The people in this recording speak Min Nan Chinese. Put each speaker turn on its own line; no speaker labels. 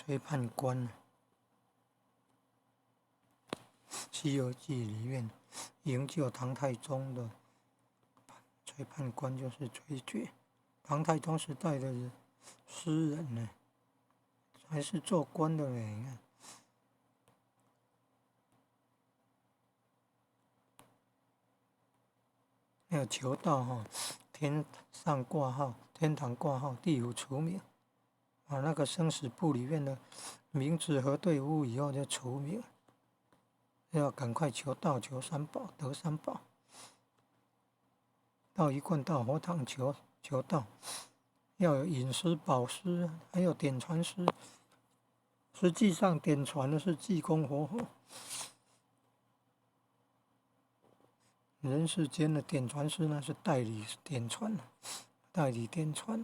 崔判官，《西遊記》裡面營救唐太宗的崔判官就是崔珏，唐太宗時代的詩人呢，還是做官的呢，你看。要求道哈，天上掛號，天堂掛號，地府除名，把那個生死簿裡面的名字核對無誤以後就除名。要趕快求道，求三寶，得三寶。到一貫道佛堂求求道，要有引師、保師，還有點傳師。實際上點傳的是濟公活佛。人世間的點傳師呢，是代理點傳，代理點傳。